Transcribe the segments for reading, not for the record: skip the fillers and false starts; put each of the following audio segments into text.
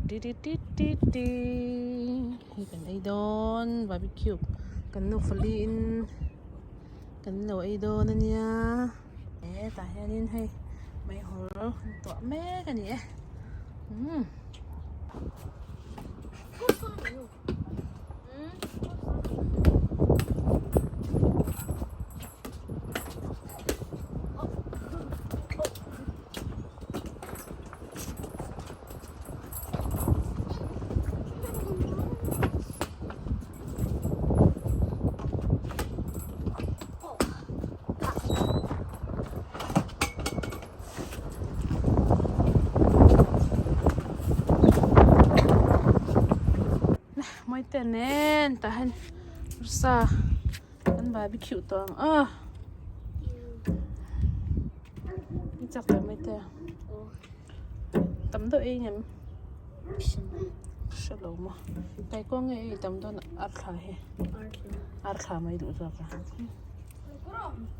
Tititititi hei kan ei dawn barbecue kan nu fali in kan lo ei dawn ania hetah hianin hei meihawl an tuah mek ani e umm. Mawi te nen tah hian arsa an barbecue tawh ang a i chak tawh mai te tam deuh ei ngem hre lo maw kaikuang nge ei tam dawn arthla hi arthla mai duh zawk a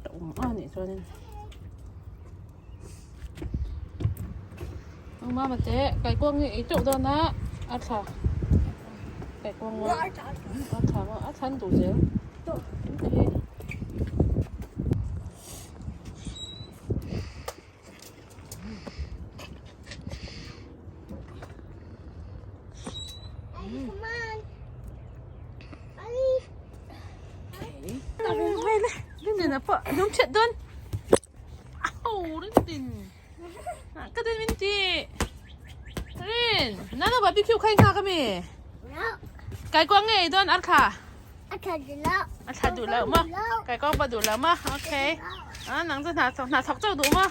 ta awm a nih chuanin mama te kaikuang nge ei teuh dawn a arthla kaikuang maw arthla maw a thlan duh zel Ka din min ti. Rin, nana barbecue khai nghak ami? Kai kuang nge ei dawn arthla? Arthla duh lo maw? Kai kuang pawh duh lo maw? Okay. Ah, nang chu hna hna thawk chauh duh maw?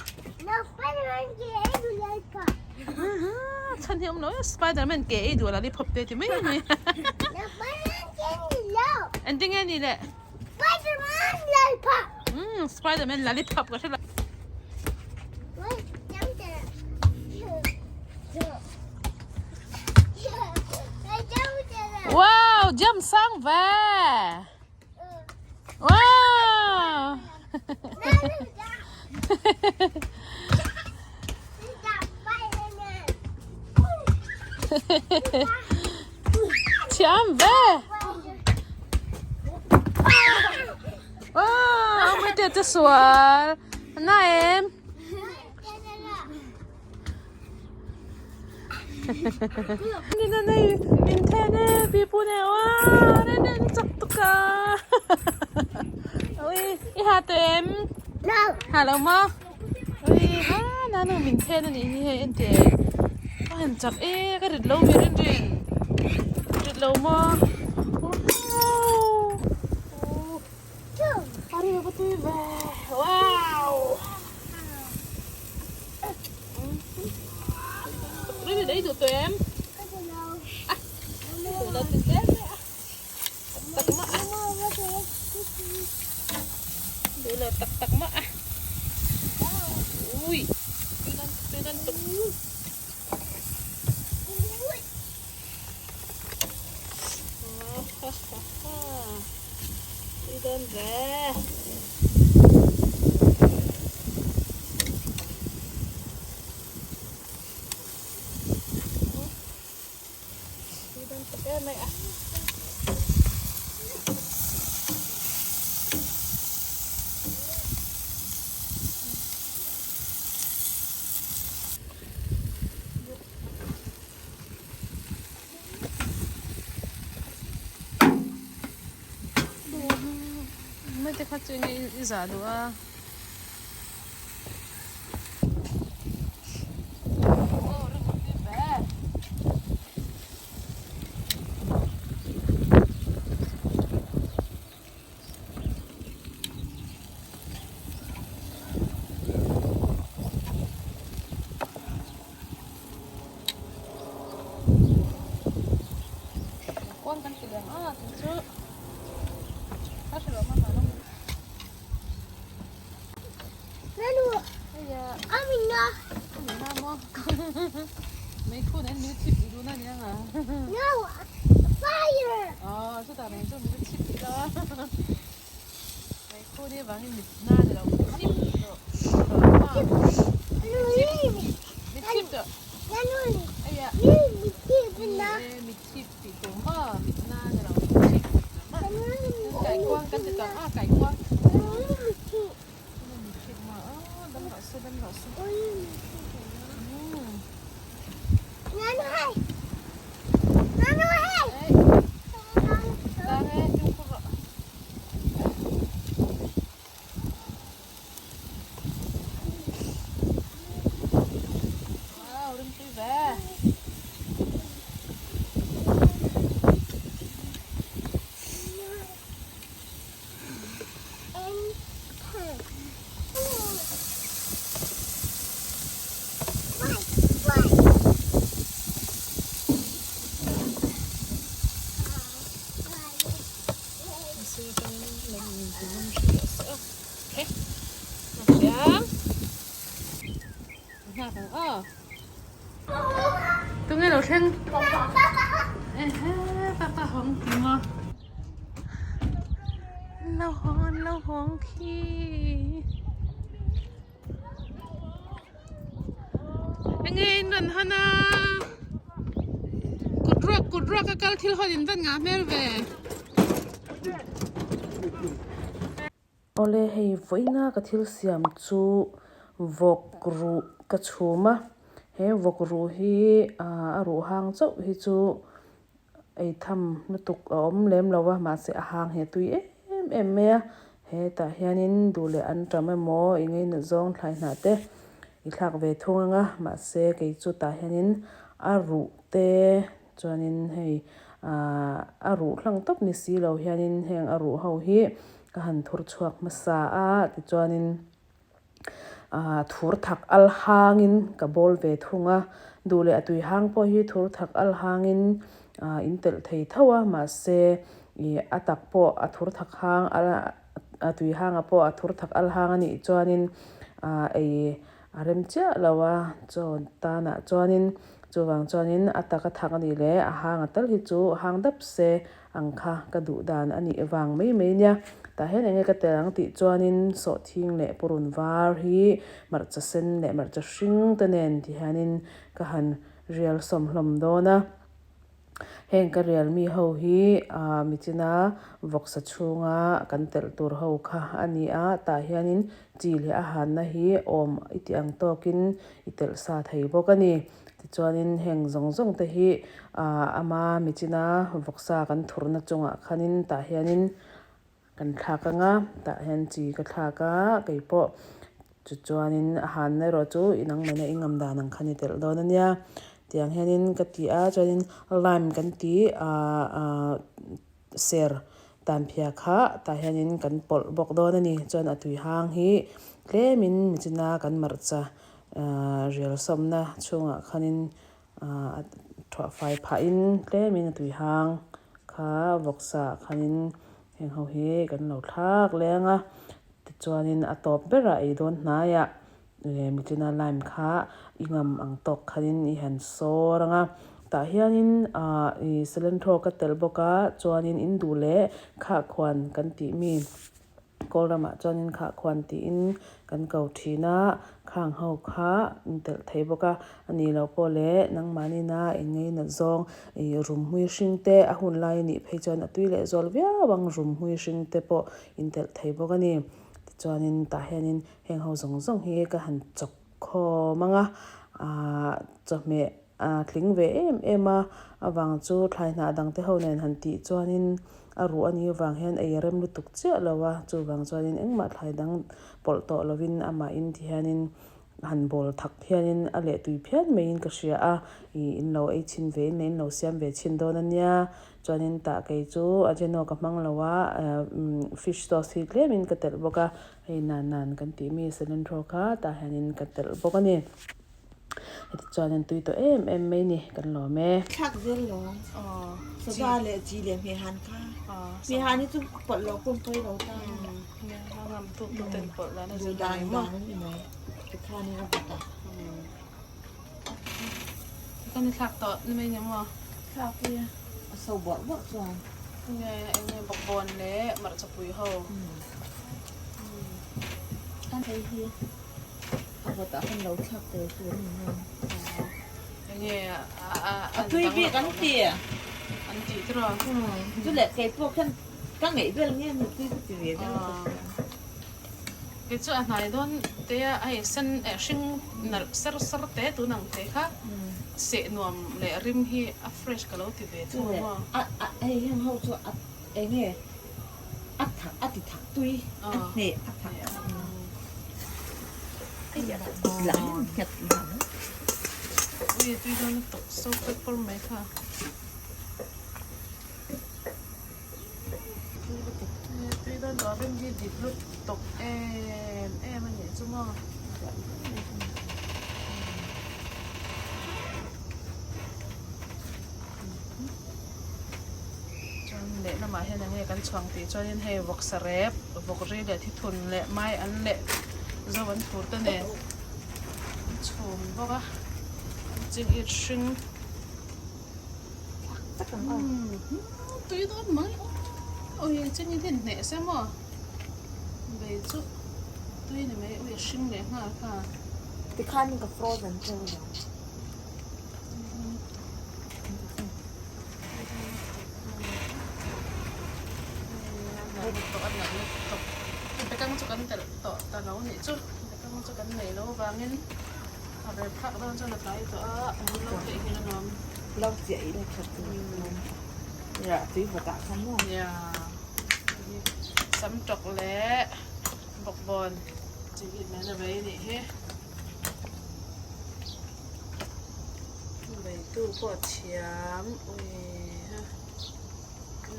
Chhan hi awm lo e, Spiderman ke ei duh lollipop te ti mai ani. Engtin nge ni le? Spiderman lollipop. Spiderman lollipop ka hre lo. Wow, jump sang ve. Wow. Thiam ve. Wow, mai te te sual. Na em. Nina nei min then e pi pu ne wow ne ne chak tuk a. Ui, i ha te em? No. Ha lo ma? Ui, ha na nu min then ani hi hei ente. A han chak e ka rit lo mi rin rin. Rit lo ma? Wow. A ri va tui ve. Wow. Rin rin ei duh tawh em? Ah, duh lo ti zel mai a. Tak tak mah a. Duh lo tak tak mah a. Ui, tui nan tui nan tuk. Ha ha ha. Tui dawn ve. Tui dawn tak em mai a. Mai te kha chu enge i zah duh a. Kuang kan ti lem a tih chu a hre lo mah mah lo. Nanu Aya amina amina maw meikhu nen min chhip duh na nia nga. No fire. Aw chutah mai chu min chhip duh lo a meikhu ni vangin mit na ni lo min chhip duh lo. Nanu Mit chhip duh. Nanu Aya mi chhip. Tunge lo thleng ehe papa hawng ti maw lo hawng an lo hawng khi enge in rawn hawn a kut ruak kut ruak a kal thil hawn in van ngah hmel ve. Awle hei vawiina ka thil siam chu vawk ruh ka chhum a, he vawk ruh hi ah a ruh hang chauh hi chu ei tham lutuk a awm lem lo a mahse a hang hi a tui em em mai a, hetah hianin duh leh an tam emaw i ngeinat zawng thlai hnah te i thlak ve thung ang a mahse kei chu tah hianin a ruh te Chuanin hei aah a ruh hlang tawp ni si lo hianin heng a ruh ho hi ka han thur chhuak hmasa a tichuanin aah thur thak al hangin ka bawl ve thung a duh leh a tui hang pawh hi thur thak al hangin aah in telh thei tho a mahse ih a tak pawh a thur thak hang a tui hanga pawh a thur thak al hang a nih chuanin aah ei A rem chiah lo a, chaw tanah chuanin chuvang chuanin a tak a thak a nih leh a hang a tal hi chu hang dap se ang kha ka duh dan a nih vang mai mai nia. Tah hian enge ka tel ang tih chuanin sawhthing leh purun var hi hmarcha sen leh hmarcha hring te nen ti hianin ka han rial sawm hlawm dawn a. Heng ka rial mi ho hi ah michina vawksa chhunga kan telh tur ho kha a ni a, tah hianin chi leh a hanna hi awm i tih ang tawkin i telh sa thei bawk a ni. Tichuanin heng zawng zawng te hi ah ama michina vawksa kan thurna chungah khanin tah hianin Kan thlak anga tah hian chi ka thlak a keipawh chu chuanin a hanna erawh chu i nangmahna i ngam dan ang kha ni telh dawn a nia tiang hianin ka ti a chuanin lime kan tih ah ah ser tan phiah kha tah hianin kan pawlh bawk dawn a ni chuan a tui hang hi tlemin michina kan hmarcha ah rial sawmna chhungah khanin ah thuah fai phahin tlemin a tui hang kha vawksa ah khanin heng ho hi kan lo thlak leng a tichuanin a tawp berah ei dawn hnaiah leh michina lime kha i ngam ang tawk khanin i han sawr ang a tah hianin ah ih cilantro ka telh bawk a chuanin in duh leh khahkhuan kan tih mi. Kawl ramah chuanin khah khuan tiin kan ko thin a, khang ho kha in telh thei bawk a, a nih loh pawh leh nangmahnina in ngeinat zawng ih rum hmui hring te a hun lai a nih phei chuan a tui leh zawl viau ang rum hmui hring te pawh in telh thei bawk a ni. Tichuanin tah hianin heng ho zawng zawng hi ka han chawk khawm ang a, ah chawhmeh A tling ve em em a, avang chu thlai hnah dang te ho nen han tih chuanin a ruh a nih avang hian ei a rem lutuk chiah lo a, chuvang chuanin engmah thlai dang pawlh tawh lovin amahin ti hianin han bawl thak hianin a leh tui phian maiin ka hria a, ih in lo ei chhin ve in leh in lo siam ve chhin dawn a nia, chuanin tah kei chu ajeno ka hmang lo a, fish sauce hi tlemin ka telh bawk a, hei nan nan kan tih mi cilantro kha tah hianin ka telh bawk a ni. Heti chuan an tui tawh em em mai ni kan lawm e. Thlak zel lo. Saza leh chi leh hmeihan kha. Hmeihan hi chu pawlh lo pawm pawi lo ta. Duh dan dan an ni mai. Tikhan in a vawt a. Kan i thlak tawh ni mai ni maw? Thlak hi a so buah buah chuan. Nge enge bawkbawn leh hmarchapui ho. Hei hi. A vawtah khan lo thlak tel tur a ni maw? Enge a tui bik an ti. An ti tiraw? Chu leh kei pawh khan ka ngaih vel nge ni tui ka ti ve deuh a ka hria. Kei chu a hnai dawn te a hei sen eh hring nalh ser ser te tun ang te kha seh nuam leh rim hi a fresh ka lo ti ve thung a maw? A hei heng ho chu a enge A thak a ti thak tui a hneh a thak Ui tui dawn lutuk so pawr pawr mai kha. Tui dawn tawh a rem hi dik lutuk em em a nih chu maw. Chuan lehlamah hian enge kan chhuang tih chuanin hei vawksa rep, vawk ri leh thithun leh mai an leh zo an thur te nen an chhum bawk a, ching it hring tui dawn mai ui ching it hi hneh se maw bei chu tui ni mai ui a hring leh nghal kha. Tikhan ka frozen teuh lo. Bekang chu kan telh tawh ta lo nih chu bekang chu kan nei lo vangin a rep phak dawn chuan a tlai tawh a an lo theih hi a nuam lo chiah ila tha tur ya tui vawt ah khan maw ya sam tawk leh bawkbawn chi hit mai na vei nih hi. Beitu pawh a thiam ui ha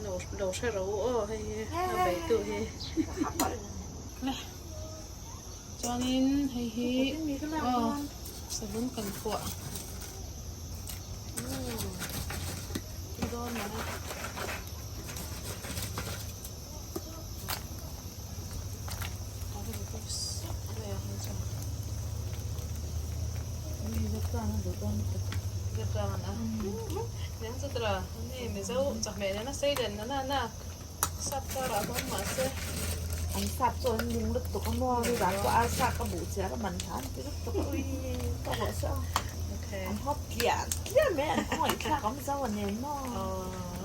lo lo hre ro aw hei hi a beitu hi le chuanin hei hi aw savun kan phuah umm dawn mai. An sap chu an ning lutuk a maw nizan pawh arsa ka buh chiar a man hlan ti lutuk a ui ka ruah saw an hawp tliah tliah mai an khawngaih thlak awm zo a nen maw.